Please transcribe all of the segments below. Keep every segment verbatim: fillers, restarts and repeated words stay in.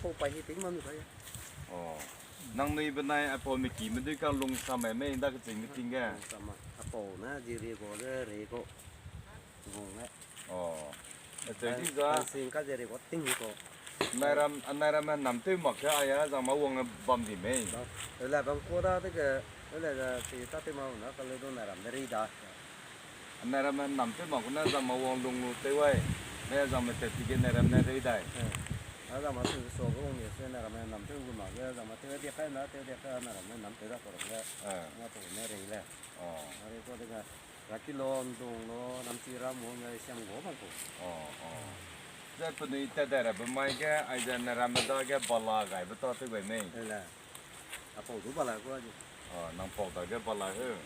Pau pai hi ting ma mi kai. Oh. Nangnui benai aipau miki medui ka lung sa mai mei da keching meeting ge. Sa ma. Aipau ne jiri go de re go. Bung ne. Oh. Acheu di za. Sing ka jiri go ting ko. Nairam, a nairam nam tew mak ke aya zang ma wang bam di mei. Ele bang ko da de ke, ele da ti ta tew ma na ka le do nairam de ri da. Nairam ne nam tew mak gu ne zang ma wang lung lu tew wai. Ne zang me tet ti ge nairam ne rei dai. Eh. A zang ma su so gu wang ye se nairam ne nam tew gu mak ge zang ma tew dia kai na tew dia kai nairam ne nam tew da ko ge. Eh. Na to ne rei le. Oh. A rei ko de ga. Ra ki lo ndung lo nam chi ram wang ge siam gu bang ko. Oh, oh. Ze penui tet dai ra be mai ge, aize nairam me da ge bala gai be ta tew gai mei. Ele. Aipau du bala gu a di. Ah, nang pau dage bala heu.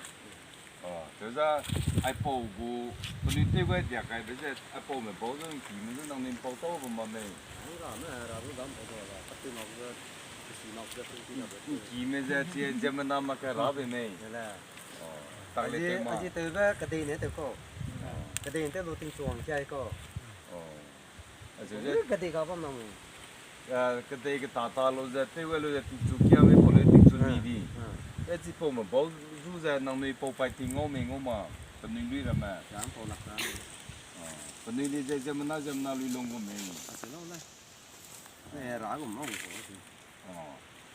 Ah, teza aipau gu penui tew gai dia kai be ze aipau me bau ze ngki me ze nangnui pau tau bam bam mei. Nang ra me ra du dam pau dau la, kati mak ze, kesi mak ze, kesi mak ze. Ngki me ze chi ziemmena mak ke ra be mei. Ele. Ah, tak le Aji, tew ma. Aji tew be kedei ne tew ko. Ah. Kedei ne tew lu tingchuang kiai ko. Oh. Achu ze Ui, kedei ga bam nang mei. Ah, kedei keta ta lu ze, tew gai lu ze, tingchu kia mei pau le tingchu ni di. Ah. E chipau me bau zu ze, nangnui pau pai ting ngau mei ngau ma, penui lui ramme. Jam pau lak na. Ah, penui di ze, ziemmena, ziemmena lui lung gu mei. Achu lau le. Ne ra gu ma gu ko si. Ah.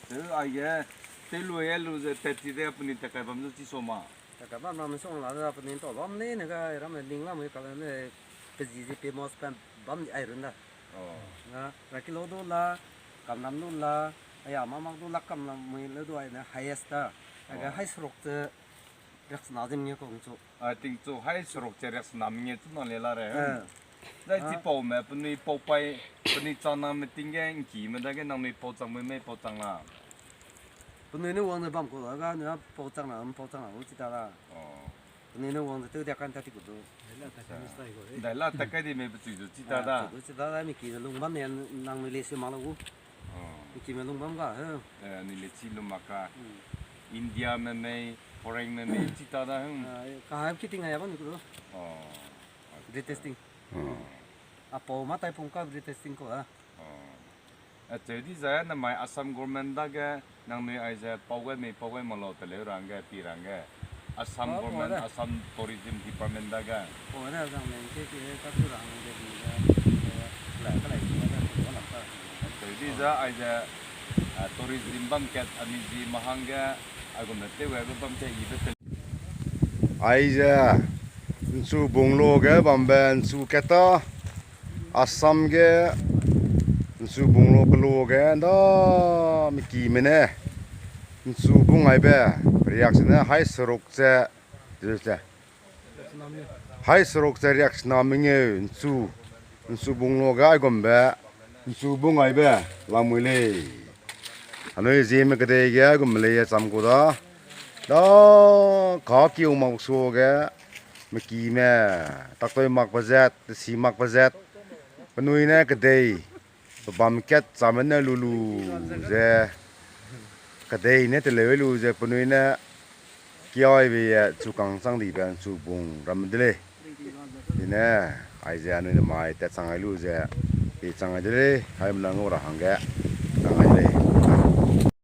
Te aige, te lu e lu ze, tet ti de penui tat kai bam zu chi so ma. Tat kai bam ramme song la ze, penui tau bam le ne ga, ramme ling lam e ka le ne, pe zi zi pe mos pen bam di ai run da. Oh. Nga, ra ki lo du la, kam lam du la, aya ma mak du la kam lam mui le du ai ne highest da. Aga Oh. Hai seruk ze, riaksena zim nge kong chu. Ah, tingchu hai seruk ze riaksena mi nge chu na le la re. Eh. Zai Ah. chipau me, penui pau pai, penui chana me ting ge ngki me dage nangnui pau chang mui mei pau chang la. Penui ne wang ze bam ko la ga, ne pau chang la, pau chang la, u chi ta la. Oh. Penui ne wang ze tew dia kan ta ti ku du. Dai la ta kai di me pe chui du chi ta Ah, da. chui du chi ta da, mi ki ze lung bam ne nang mi le si ma la gu. Oh. Mi ki me lung bam ga, he. Eh, ni le chi lung ma ka. Hmm. India me mei, foreign me mei, chi ta da, hmm. Ah, ka ha ki ting a ya bam ni ku du. Oh. Retesting. Hmm. Aipau ma tai pung ka retesting ko da. Oh. Acheu di zai namai Assam government dage nangnui aize pau gai mei pau gai mak lau teleu rangge, pi rangge. Assam Oh, government, oh, da. Assam Tourism Department dage. Oh, da, zang mei ke ke ka tu rangge di da, eh, la, ka lai, la, ka lai, la, ka lai. Acheu di Oh. zai aize, ah, tourism bam kat, anui zi mahangge, aigum ne tew gai be bam kat i be te. Aize, Nchubung lo ge bambe nchu keta, Assam ge Nchubung lo kelo ge nda miki me ne, Nchubung aibe, riaksena hai seruk ze, ze, ze. Hai seruk ze riaksena mengeu nchu, Nchubung lo ge aigumbe, Nchubung aibe, lamui lei. Anui ziemme kedei ge aigum lei ye cham ku da. Da, ka kiu mak suage, miki me, taktoi mak pezat, tesi mak pezat, penui ne kedei, pebam kat chame ne lulu ze, kedei ne teleu lu ze, penui ne kiaibe ye chukang chang dibe Nchubung ram de lei. Ine, aize anui ne mai tat chang ai lu ze, i chang ai de lei, haimena ngau ra hangge.